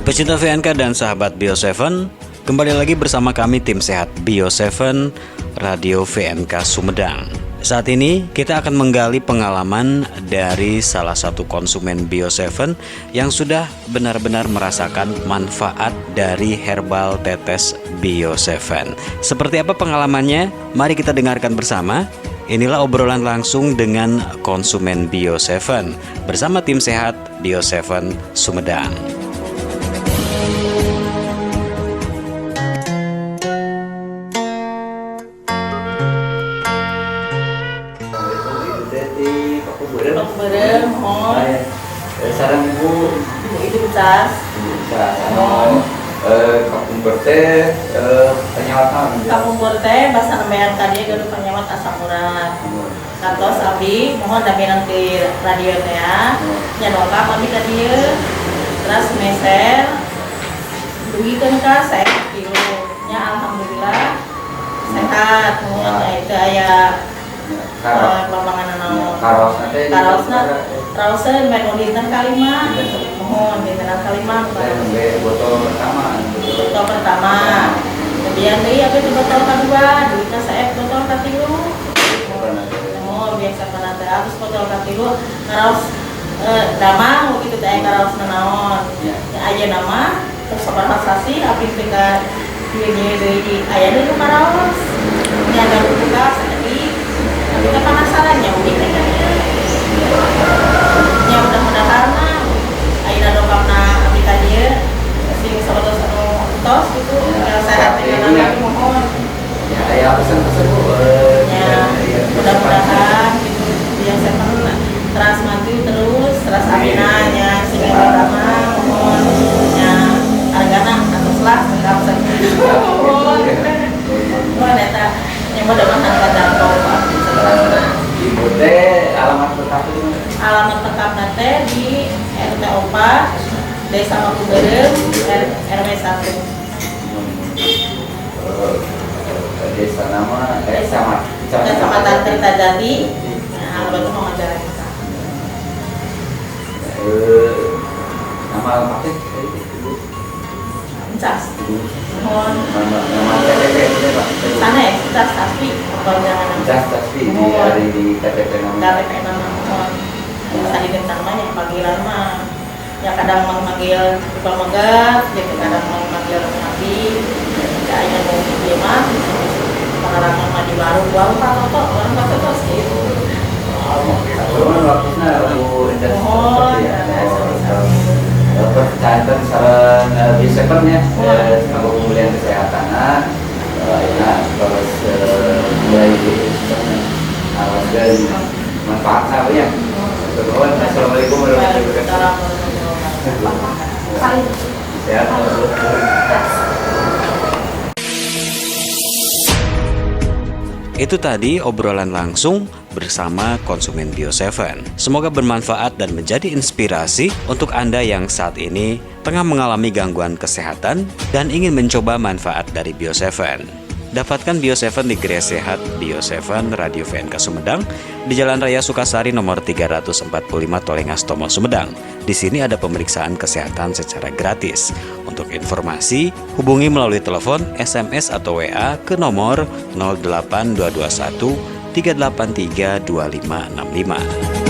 Pecinta VNK dan sahabat Bio7, kembali lagi bersama kami tim sehat Bio7 Radio VNK Sumedang. Saat ini kita akan menggali pengalaman dari salah satu konsumen Bio7 yang sudah benar-benar merasakan manfaat dari herbal tetes Bio7. Seperti apa pengalamannya? Mari kita dengarkan bersama. Inilah obrolan langsung dengan konsumen Bio7 bersama tim sehat Bio7 Sumedang. Assalamualaikum, Ibu teh di Pakuberem. Pakuberem, mohon. Sareng Ibu? Ibu itu Cas. Ibu Cas. Anu kapungkur teh panyawat naon, Ibu? Kapungkur teh basa nembean ka dieu gaduh panyawat asam urat. Kantos abdi mohon daminan di radio teh ya. Nya dongkap abdi ka dieu. Terus meser dugikeun ka 1 kilo. Nya alhamdulillah sehat, mohon itu aya perkembangan naon. Karaosna teh? Karaosna raoseun bae nu dinten kalima. Dinten kalima. Mohon dintenan kalima. Teh nembe botol pertama. Botol pertama, kemudian deui abdi teh botol kedua duitna saep botol katilu. Oh, biasa kana teh terus botol katilu ngaraos damang gitu teh, karaos naon. Ya, aya nama terus sabaraha sasi abdi teh ka dieu deui aya deui nu karaos nya, ada buka sakedik, abdi teh penasaran nya, uih teh ka dieu nya. Mudah-mudahan mah ayeuna dongkapna abdi ka dieu sing sabatos anu tos gitu ya, sehat teh Ya, kana ya. Mohon. Ya, aya pesan-pesan, Bu? Ya, mudah-mudahan gitu yang seven terus maju terus terus amina nya, sing pertama mohon nya, hargana atos lah lengkap sakitu, mohon mohon eta nya, mudah-mudahan kajangkau abdi seterusnya. Ibu teh alamat lengkapnya di mana? Alamat lengkapna teh di RT 4 Desa Pakuberem, RW 1. Desa nama sama Kecamatan Kertajati. Nah, betul mau ngajaran kita. Nama lengkapnya tadi, Ibu? Encas. Ibu. Mohon. Nama KTP itu, Pak? Sanes, Encas Tasfi atau jangan. Encas Tasfi di Mohon. hari di KTP nama. KTP nama, mohon. Bisa digentar mah ya, panggilan mah ya kadang mau manggil Ibu Megat gitu, kadang mau manggil Nabi ya, aya mau ieu mah pengalaman mah di warung, warung Pak Toto, warung Pak Toto gitu. Cuman waktunya Bu Encas Mohon. Tasfi ya. Percayaan sareng B7 ya, semoga pemulihan kesehatan ya, terus mulai awas dan manfaatnya apa ya. Nuhun. Assalamualaikum warahmatullahi wabarakatuh. Waalaikumsalam warahmatullahi wabarakatuh. Sehat. Itu tadi obrolan langsung bersama konsumen Bio7. Semoga bermanfaat dan menjadi inspirasi untuk Anda yang saat ini tengah mengalami gangguan kesehatan dan ingin mencoba manfaat dari Bio7. Dapatkan Bio7 di Gerai Sehat Bio7 Radio VNK Sumedang di Jalan Raya Sukasari nomor 345 Tolengastomo, Sumedang. Di sini ada pemeriksaan kesehatan secara gratis. Untuk informasi, hubungi melalui telepon, SMS atau WA ke nomor 08221 383 2565.